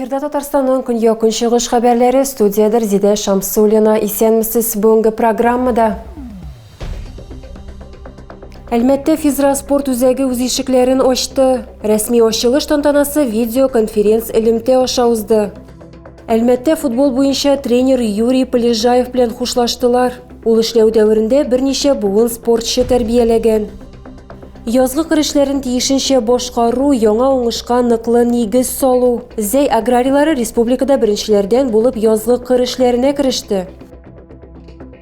Эфирда Татарстанның көньяк-көнчыгыш хәбәрләре студиядә Резидә Шамсуллина. Исәнмесез бүгенге программада. Әлмәттә Физра спорт үзәге үз ишекләрен ачты. Рәсми ачылыш тантанасы видеоконференц элемтә аша узды. Әлмәттә футбол буенча тренер Юрий Полежаев белән хушлаштылар. Ул эшләү дәверендә берничә буын спортчы тәрбияләгән. Язгы кыр эшләрен тиешенчә башкару, яңа уңышка ныклы нигез салу. Зәй аграрийлары республикада беренчеләрдән булып язгы кыр эшләренә кереште.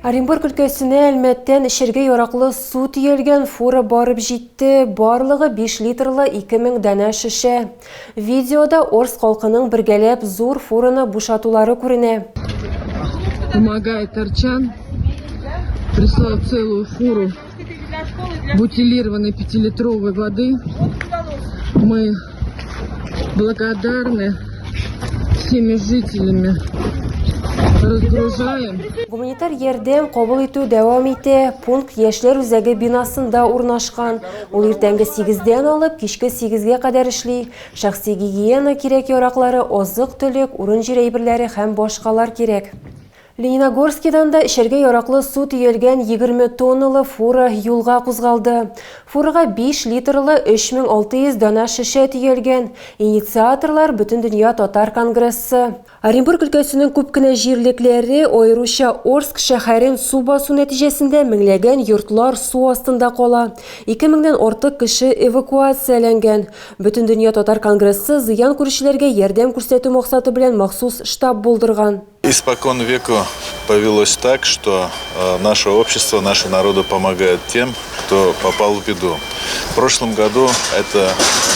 Оренбург өлкәсенә Әлмәттән эчәргә яраклы су төялгән фура барып җитте. Барлыгы 5 литрлы 2000 данә шешә. Видеода Орск халкының бергәләп зур фураны бушатулары күренә. Помогает Арчан. Прислал целую фуру бутилированной пятилитровой воды. Мы благодарны всеми жителями. Разгружаем. Гуманитар ярдәм кабул итү дәвам итә. Пункт яшьләр үзәге бинасында урнашкан. Ул иртәнге 8-дән алып кичке 8-гә кадәр эшли. Шәхси гигиена кирәк-яраклары, азык-төлек, урын-җир әйберләре һәм башкалар кирәк. Лениногорскидан да эчәргә яраклы су төялгән 20 тонналы фура юлга кузгалды. Фурага 5 литрлы 3600 данә шешә төялгән. Инициаторлар, Бөтендөнья татар конгрессы. Оренбург өлкәсенең күп кенә җирлекләре, аеруча Орск шәһәрен су басу нәтиҗәсендә меңләгән йортлар су астында кала. Ике меңнән артык кеше эвакуацияләнгән. Бөтендөнья татар конгрессы зыян күрүчеләргә ярдәм күрсәтү максаты белән махсус штаб булдырган. Испокон веку повелось так, что э, наше общество, наши народы помогают тем, кто попал в беду. В прошлом году это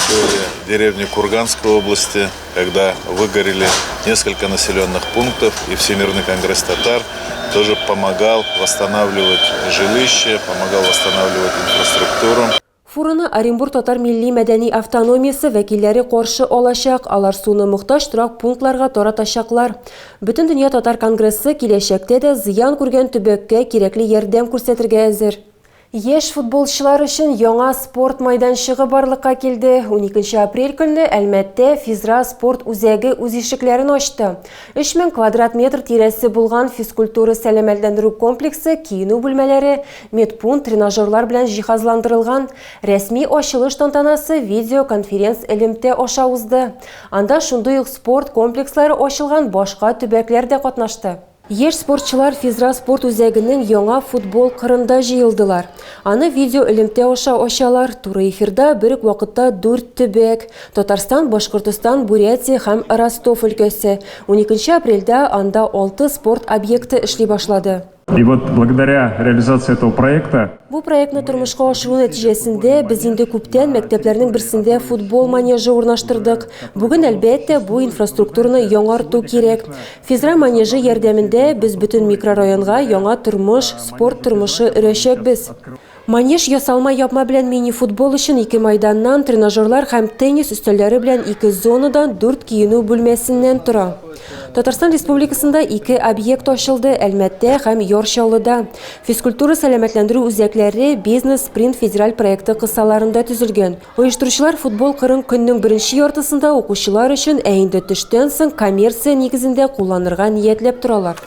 были деревни Курганской области, когда выгорели несколько населенных пунктов, и Всемирный конгресс татар тоже помогал восстанавливать жилище, помогал восстанавливать инфраструктуру. Фураны Оренбур татар милли-мәдәни автономиясе вәкилләре каршы алачак, алар суны мохтаҗ торак пунктларга таратачаклар. Бөтендөнья татар конгрессы киләчәктә дә зыян күргән төбәккә кирәкле ярдәм күрсәтергә әзер. Яшь футболчылар өчен яңа спорт майданчыгы барлыкка килде. Уникенче апрель көнне Әлмәттә Физра спорт үзәге үз ишекләрен ачты. 3000 квадрат метр тирәсе булган физкультура-сәламәтләндерү комплексы киенү бүлмәләре, медпункт, тренажерлар белән җиһазландырылган. Рәсми ачылыш тантанасы видеоконференц-элемтә аша узды. Анда шундый ук спорт комплекслары ачылган башка төбәкләр дә катнашты. Яшь спортчылар Физра спорт үзәгенең яңа футбол кырында җыелдылар. Аны видеоэлемтә аша ачалар. Туры эфирда бер үк вакытта дүрт төбәк, Татарстан, Башкортостан, Бурятия һәм Ростов өлкәсе. Уникенче апрельдә анда алты спорт объекты эшли башлады. И вот благодаря реализации этого проекта. Бу проектны тормышка ашыру нәтиҗәсендә без инде күптән мәктәпләрнең берсендә футбол манежы урнаштырдык. Бүген, әлбәттә, бу инфраструктураны яңарту кирәк. Физра манежы ярдәмендә без бөтен микрорайонга яңа тормыш, спорт тормышы өрәчәкбез. Манеж ясалма япма белән мини-футбол өчен ике майданнан, тренажерлар һәм теннис өстәлләре белән ике зонадан, дүрт киенү бүлмәсеннән тора. Татарстан Республикасында ике объект ачылды, Әлмәттә һәм Яр Чаллыда. Физкультура-сәламәтләндерү үзәкләре Бизнес-спринт федераль проекты кысаларында төзелгән. Оештыручылар футбол кырын көннең беренче яртысында укучылар өчен, ә инде төштән соң коммерция нигезендә кулланырга ниятләп торалар.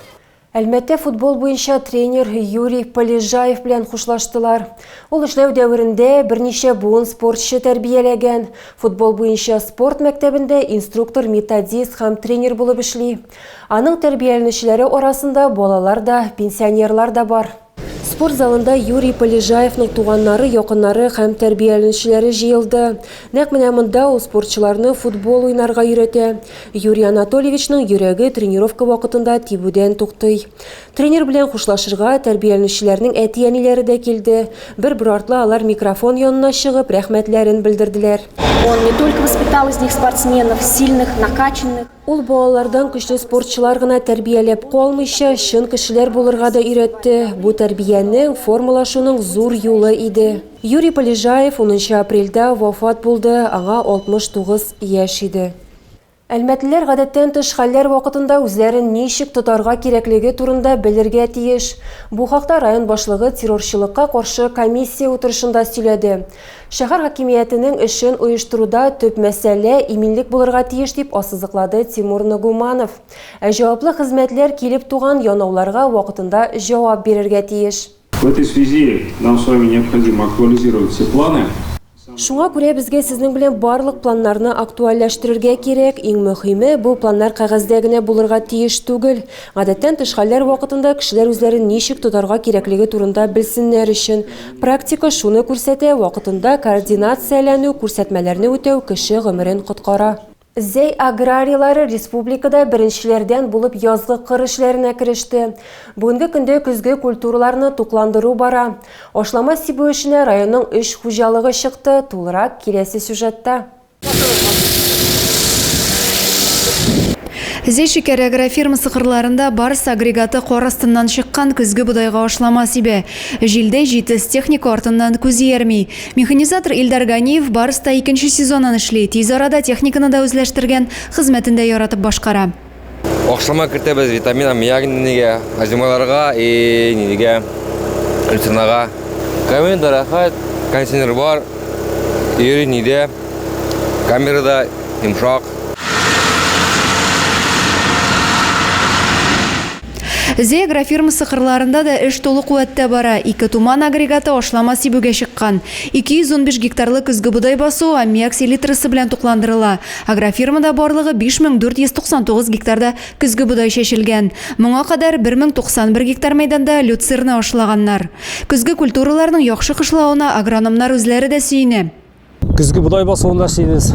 Әлмәттә футбол буенча тренер Юрий Полежаев белән хушлаштылар. Ул эшләү дәверендә берничә буын спортчы тәрбияләгән. Футбол буенча спорт мәктәбендә инструктор-методист һәм тренер булып эшли. Аның тәрбияләнүчеләре арасында балалар да, пенсионерлар да бар. Спорт залында Юрий Полежаевның туганнары, якыннары һәм тәрбияләнүчеләре җыелды. Нәкъ менә монда ул спортчыларны футбол уйнарга өйрәтә. Юрий Анатольевичның йөрәге тренировка вакытында тибүдән туктый. Тренер белән хушлашырга тәрбияләнүчеләрнең әти-әниләре дә килде. Бер-бер артлы алар микрофон янына чыгып, рәхмәтләрен белдерделәр. Он не только воспитал из них спортсменов, сильных, накачанных. Ул балалардан көчле спортчылар гына тәрбияләп калмыйча, чын кешеләр булырга да өйрәтте. Бу тәрбиянең, формалашуның зур юлы иде. Юрий Полежаев унынчы апрельдә вафат булды, аңа 69 яшь иде. Әлмәтлеләр гадәттән тыш хәлләр вакытында үзләрен ничек тотарга кирәклеге турында белергә тиеш. Бу хакта район башлыгы террорчылыкка каршы комиссия утырышында сөйләде. Шәһәр хакимиятенең эшен оештыруда төп мәсьәлә иминлек булырга тиеш, дип ассызыклады Тимур Нагуманов. Ә җаваплы хезмәтләр килеп туган янауларга вакытында җавап бирергә тиеш. В этой связи нам с вами необходимо актуализировать все планы. Шуңа күрә безгә сезнең белән барлык планнарны актуальләштерергә кирәк. Иң мөхиме, бу планнар кәгазьдә генә булырга тиеш түгел. Гадәттән тыш хәлләр вакытында кешеләр үзләрен ничек тотарга кирәклеге турында белсеннәр өчен. Практика шуны күрсәтә, вакытында координацияләнү, күрсәтмәләрне үтәү кеше гомерен коткара. Зәй аграрийлары республикада беренчеләрдән булып язгы кыр эшләренә кереште. Бүгенге көндә көзге культураларны тукландыру бара. Ашлама сибү эшенә районның өч хуҗалыгы чыкты. Тулырак киләсе сюжетта. Зәй шикәре агрофирмасы кырларында Барс агрегаты кар астыннан чыккан көзге бодайга ашлама сибә. Җилдәй җитез техника артыннан күз иярми. Механизатор Илдар Ганиев Барста икенче сезонын эшли, тиз арада техниканы да үзләштергән, хезмәтен дә яратып башкара. Ашлама кертәбез, витамин, аммиак нигә, озималарга и нигә, люцернага. Камера рәхәт, кондиционер бар, йөри нидә, камерада йомшак. Зәй агрофирмасы кырларында да эш тулы куәттә бара. Ике туман агрегаты ашлама сибүгә чыккан. 215 гектарлы көзге бодай басуы аммиак селитрасы белән тукландырыла. Агрофирмада барлыгы 5499 гектарда көзге бодай чәчелгән. Моңа кадәр 1091 гектар мәйданда люцерна ашлаганнар. Көзге культураларның яхшы кышлавына агрономнар үзләре дә сөенә. Көзге бодай басуында эшлибез.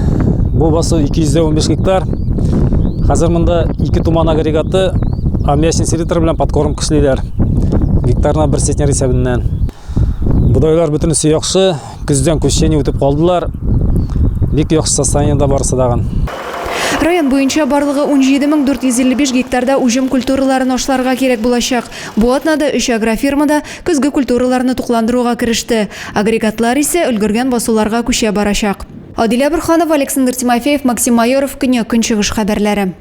Бу басу 215 гектар. Хәзер монда ике туман агрегаты аммиачный селитра белән подкормка эшлиләр. Гектарына бер центнер исәбеннән. Бодайлар бөтенесе яхшы, көздән күчени үтеп калдылар. Бик яхшы состояниедә барысы дагын. Район буенча барлыгы 17455 гектарда уҗым культураларын ашларга кирәк булачак. Бу атнада өч агрофирмада көзге культураларны тукландыруга кереште. Агрегатлар исә өлгергән басуларга күчә барачак. Адилә Борһанова, Александр Тимофеев, Максим Майоров, Көньяк Көнчыгыш хәбәрләре.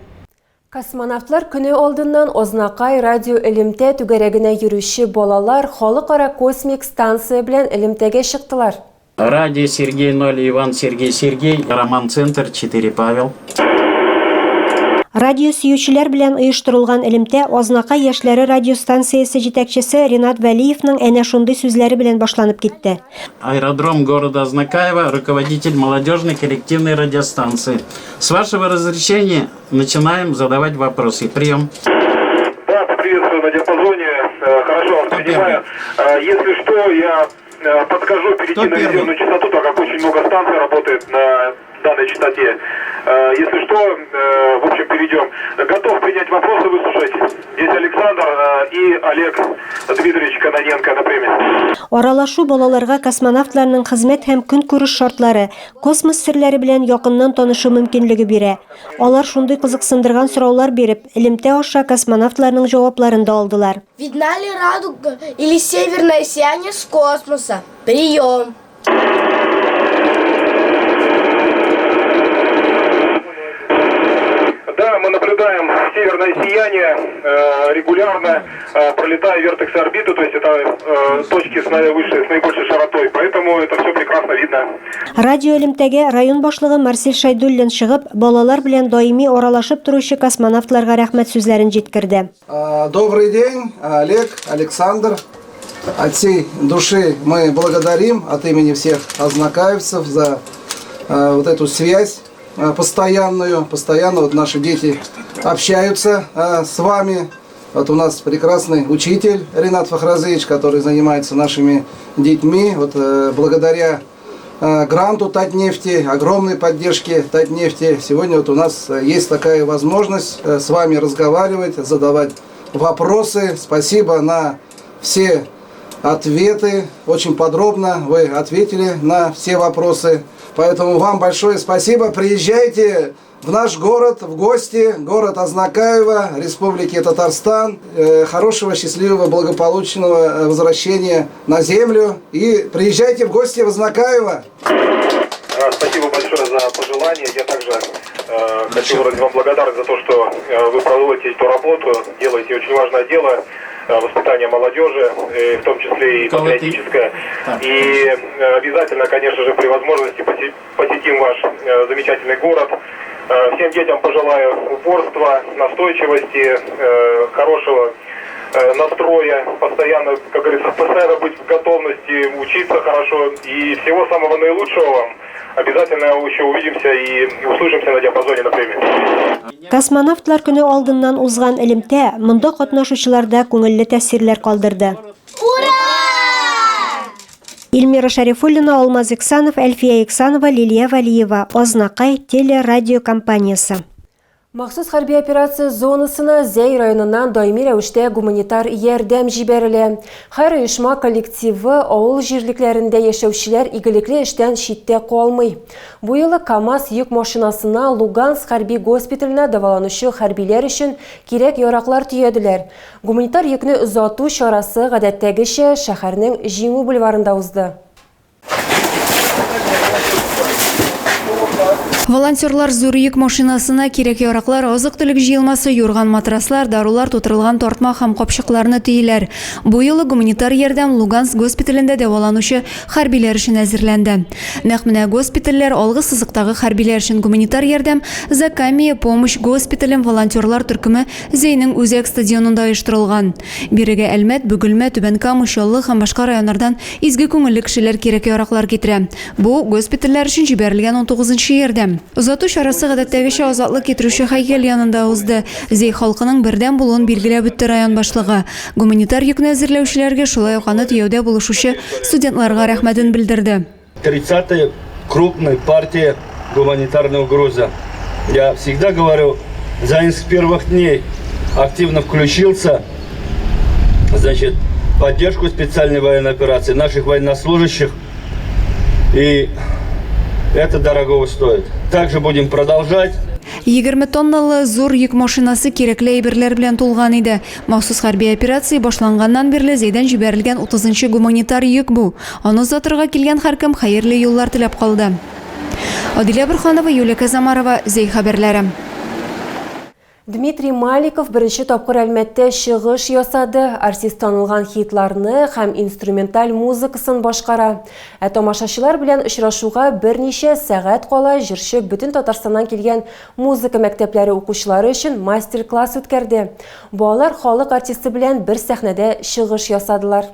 Космонавтлар көне алдыннан Азнакай радиоэлемтә түгәрәгенә йөрүче балалар Халыкара космик станция белән элемтәгә чыктылар. Радио Сергей 0, Иван Сергей Сергей, Роман Центр 4 Павел. Радио сөючеләр белән оештырылган элемтә Азнакай яшьләре радиостанциясе җитәкчесе Ринат Вәлиевның әнә шундый сүзләре белән башланып китте. Аэродром города Азнакаево, руководитель молодежной коллективной радиостанции. С вашего разрешения начинаем задавать вопросы. Прием. Да, приветствую на диапазоне. Хорошо вас принимаю. Если что, я подскажу перейти на резервную частоту, так как очень много станций работает на данной частоте. Если что, в общем, перейдем. Готов принять вопросы, выслушать. Здесь Александр и Олег Дмитриевич Кононенко на премии. Аралашу балаларга космонавтларның хезмәт һәм көнкүреш шартлары, космос серләре белән якыннан танышу мөмкинлеге бирә. Алар шундый кызыксындырган сораулар биреп, элемтә аша космонавтларның җавапларын да алдылар. Видна ли радуга или северное сияние с космоса? Прием! Да, мы наблюдаем северное сияние, регулярно пролетая вертекс орбиты, то есть это точки с наивысшей, с наибольшей широтой, поэтому это все прекрасно видно. Радиоэлемтәгә район башлыгы Марсель Шәйдуллин чыгып, балалар белән даими аралашып торучы космонавтларга рәхмәт сүзләрен җиткерде. Добрый день, Олег, Александр. От всей души мы благодарим от имени всех азнакаевцев за вот эту связь постоянную. Постоянно вот наши дети общаются с вами. Вот у нас прекрасный учитель Ринат Фахразыевич, который занимается нашими детьми. Вот благодаря гранту Татнефти, огромной поддержке Татнефти, сегодня вот у нас есть такая возможность с вами разговаривать, задавать вопросы. Спасибо на все ответы. Очень подробно вы ответили на все вопросы. Поэтому вам большое спасибо. Приезжайте в наш город, в гости, город Азнакаево, Республики Татарстан. Хорошего, счастливого, благополучного возвращения на землю. И приезжайте в гости в Азнакаево. Спасибо большое за пожелания. Я также Хочу выразить вам благодарность за то, что вы проводите эту работу, делаете очень важное дело воспитание молодежи, в том числе и патриотическое. И обязательно, конечно же, при возможности посетим ваш замечательный город. Всем детям пожелаю упорства, настойчивости, хорошего настроя, постоянно, как говорится, постоянно быть в готовности, учиться хорошо и всего самого наилучшего вам. Обязательно еще увидимся и услышимся на диапазоне на премии. Космонавтлар көне алдыннан узган элемтә монда катнашучыларда күңелле тәэсирләр калдырды. Ура! Эльмира Шәрифуллина, Алмаз Иксанов, Әлфия Иксанова, Лилия Вәлиева, Азнакай телерадиокомпаниясе. Махсус хәрби операция зонасына Зәй районыннан даими рәвештә гуманитар ярдәм җибәрелә. Һәр оешма коллективы, авыл җирлекләрендә яшәүчеләр игелекле эштән читтә калмый. Бу юлы КАМАЗ йөк машинасына Луганск хәрби госпиталенә дәваланучы хәрбиләр өчен кирәк-яраклар төяделәр. Гуманитар йөкне озату чарасы, гадәттәгечә, шәһәрнең Җиңү бульварында узды. Волонтерлар зур йөк машинасына кирәк-яраклар, азык-төлек җыелмасы, юрган-матраслар, дарулар тутырылган тартма һәм капчыкларны төйиләр. Бу юлы гуманитар ярдәм Луганск госпиталендә дәваланучы хәрбиләр өчен әзерләнде. Нәкъ менә госпитальләр алгы сызыктагы хәрбиләр өчен гуманитар ярдәм Закамия помощь госпиталем волонтерлар төркеме Зәйнең үзәк стадионында оештырылган. Бирегә Әлмәт, Бөгелмә, Түбән Кама, Чаллы һәм башка районнардан изге күңелле кешеләр кирәк-яраклар китерә. Бу, госпитальләр өчен җибәрелгән унтугызынчы ярдәм. Озату чарасы гадәттәгечә азатлык китерүче һәйкәл янында узды. Зәй халкының бердәм булуын билгеләп үтте район башлыгы. Гуманитар йөкне әзерләүчеләргә, шулай ук аны төяүдә булышучы студентларга рәхмәтен белдерде. Тридцатая крупная партия гуманитарного груза. Я всегда говорю, Заин с первых дней активно включился, значит, поддержку специальной военной операции наших военнослужащих. И это дорогого стоит. Также будем продолжать. 20 тонналы зур йөк машинасы кирәкле әйберләр белән тулган иде. Махсус хәрби операция башланганнан бирле Зәйдән җибәрелгән 30 нчы гуманитар йөк бу. Аны озатырга килгән һәркем хәерле юллар теләп калды. Адилә Борһанова, Юлия Казамарова, Зәй хәбәрләре. Дмитрий Маликов беренче тапкыр Әлмәттә чыгыш ясады. Артист танылган хитларны һәм инструменталь музыкасын башкара. Ә тамашачылар белән очрашуга берничә сәгать кала җырчы бөтен Татарстаннан килгән музыка мәктәпләре укучылары өчен мастер-класс үткәрде. Балалар халык артисты белән бер сәхнәдә чыгыш ясадылар.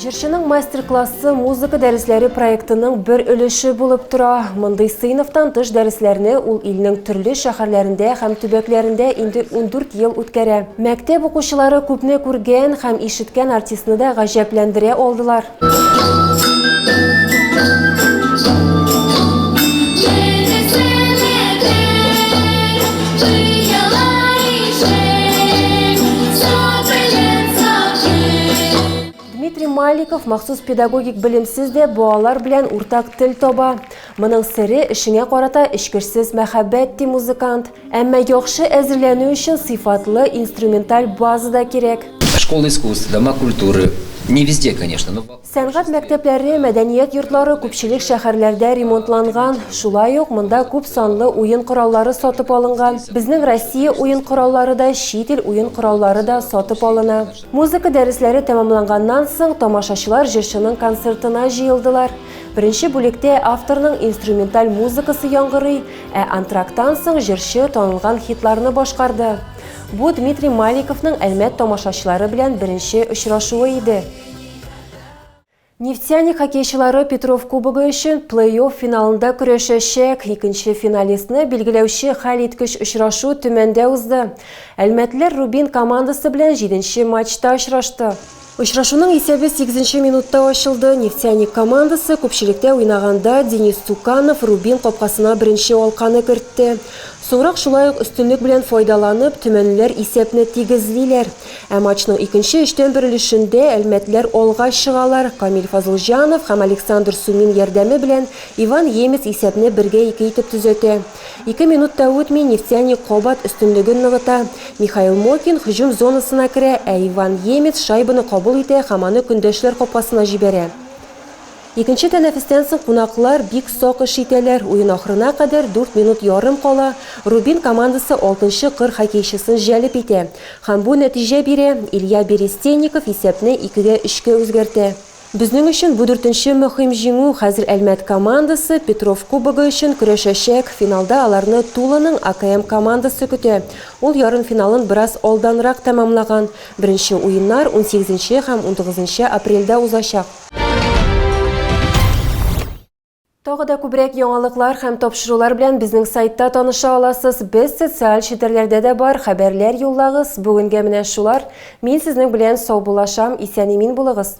Җырчының мастер-классы музыка дәресләре проектының бер өлеше булып тора. Мондый сыйныфтан тыш дәресләрне ул илнең төрле шәһәрләрендә һәм төбәкләрендә инде 14 ел үткәрә. Мәктәп укучылары күпне күргән һәм ишеткән артистны да гаҗәпләндерә алдылар. Дмитрий Маликов махсус педагогик белемсез дә балалар белән уртак тел таба. Моның сере эшеңә карата эчкерсез мәхәббәт, ди музыкант. Әмма яхшы әзерләнү өчен сыйфатлы инструменталь база да кирәк. Школа искусств, дома культуры. Не везде, конечно, но... Сәнгать мәктәпләре, мәдәният йортлары күпчелек шәһәрләрдә ремонтланган. Шулай ук монда күп санлы уен кораллары сатып алынган. Безнең Россия уен кораллары да, чит ил уен кораллары да сатып алына. Музыка дәресләре тәмамланганнан соң, тамашачылар җырчының концертына җыелдылар. Беренче бүлектә авторның инструменталь музыкасы яңгырый, ә антракттан соң җырчы танылган хитларны башкарды. Бу Дмитрий Маликовның Әлмәт тамашачылары белән беренче очрашуы иде. Нефтяник хоккейчылары Петров кубогы өчен плей-офф финалында көрәшәчәк. Икенче финалистны билгеләүче хәлиткеч очрашу Төмәндә узды. Әлмәтлеләр Рубин командасы белән җиденче матчта очрашты. Очрашуның исәбе сигезенче минутта ачылды. Нефтяник командасы күпчелектә уйнаганда Денис Цуканов Рубин капкасына беренче алканы кертте. Соңрак шулай ук өстенлек белән файдаланып, төмәнлеләр исәпне тигезлиләр. Ә матчның икенче өчтән бер өлешендә әлмәтлеләр алга чыгалар. Камил Фазылҗанов һәм Александр Сумин ярдәме белән Иван Емец исәпне бергә ике итеп төзәтә. Ике минут та үтми, Нефтяник кабат өстенлеген ныгыта. Михаил Мокин һөҗүм зонасына керә, ә Иван Емец шайбаны кабул итә һәм аны көндәшләр капкасына җибәрә. Икенче тәнәфестән соң кунаклар бик сак эш итәләр. Уен ахырына кадәр дүрт минут ярым кала, Рубин командасы алтынчы кыр хоккейчысын җәлеп итә. Һәм бу нәтиҗә бирә, Илья Берестейников исәпне икегә өчкә үзгәртә. Безнең өчен бу дүртенче мөһим җиңү. Хәзер Әлмәт командасы Петров Кубогы өчен көрәшәчәк. Финалда аларны Туланың АКМ командасы көтә. Ул ярымфиналын бераз алданрак тәмамлаган. Беренче уеннар унсигезенче һәм унтугызынчы апрельдә узачак. Тагы да күбрәк яңалыклар һәм тапшырулар белән безнең сайтта таныша аласыз. Без социаль челтәрләрдә дә бар, хәбәрләр юллагыз. Бүгенгә менә шулар. Мин сезнең белән саубуллашам, исән-имин булыгыз.